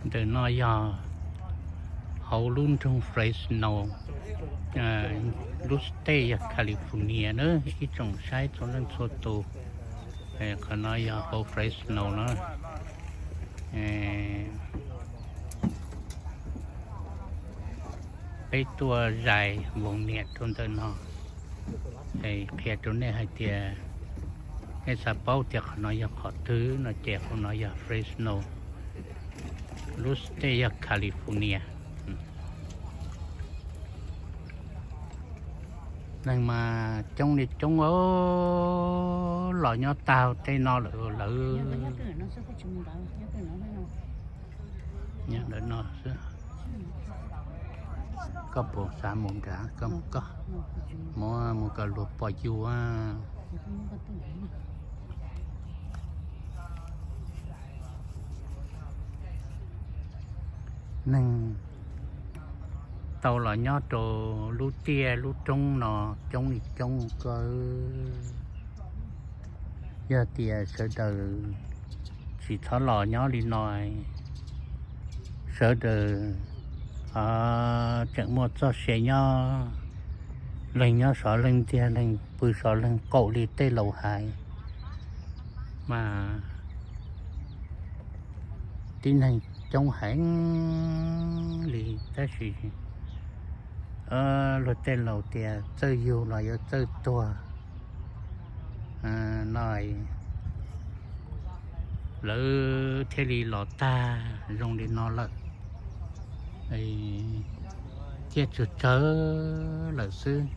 Ntawm no yog hauv lub nroog Fresno, lub state yog California na, ib tsoom saib txhua leej txhua tus. Qhov no yog hauv Fresno na. Peb tuaj zais voos niam rau ntawm no, qhia rau nej hais tias nej xav paub tias qhov no yog qhov twg no ces qhov no yog Fresno, lub state yog California. Neeg mas coob li coob os, los nyob tag tej no lawm lawv. Nyob ntawm no xwb. Koj puas xav mus nrad? Koj mus, koj mus, mus kom luag pom yus. Neeg tau los nyob rau lub tiaj lub roob no coob li coob kawg. Yog tias sawv daws tsis txhob los nyob li no, sawv daws tseem muaj txoj sia nyob, leeg nyob sov leeg ntiag, leeg pw sov leeg qaum li tej laus hais mas tib neeg coob heev li. Tab sis luag tej laus tias txawj yug los yuav txawj tuag no, lawv thiaj li los tag zoo li no lawm, thiaj tsawg tsawg lawm xwb.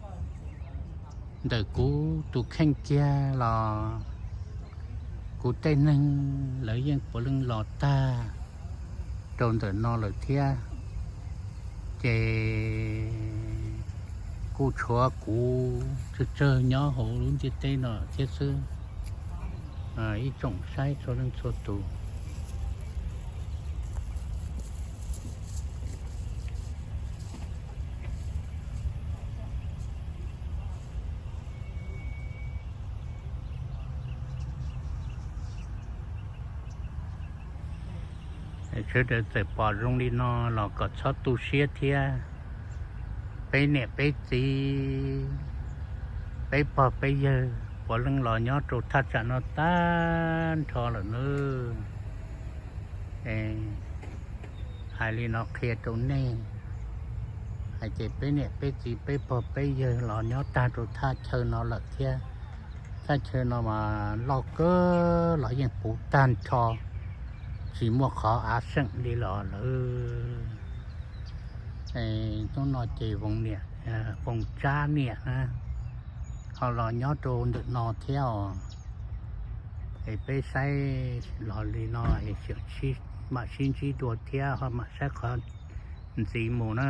Ntawm kuv tus kheej kiag los kuv tej neeg lawv yeej puav leej los tag rau ntawm no lawm thiab, ces kuj tshuav kuv tsawg tsawg nyob hauv lub ntiaj teb no thiab xwb. Ib tsoom saib txhua leej txhua tus, sawv daws txawm pom zoo li no los kom txhob tu siab thiab. Peb niam peb txiv, peb pog peb yawg puav leej los nyob rau thaj tsam no tag nrho lawm nawb. Hais li no qhia rau nej hais tias peb niam peb txiv peb pog peb yawg los nyob tag rau thaj chaw no lawm thiab. Thaj chaw no mas loj kawg los yeej puv tag nrho, tsis muaj qhov av seem li los lawm. Hnub no ces Voos niam, Voos Tsab niam na ho los nyob rau ntawm no thiab os. Es peb saib los li no es mam sib ntsib dua thiab ho mam saib qhov ntxiv mus na.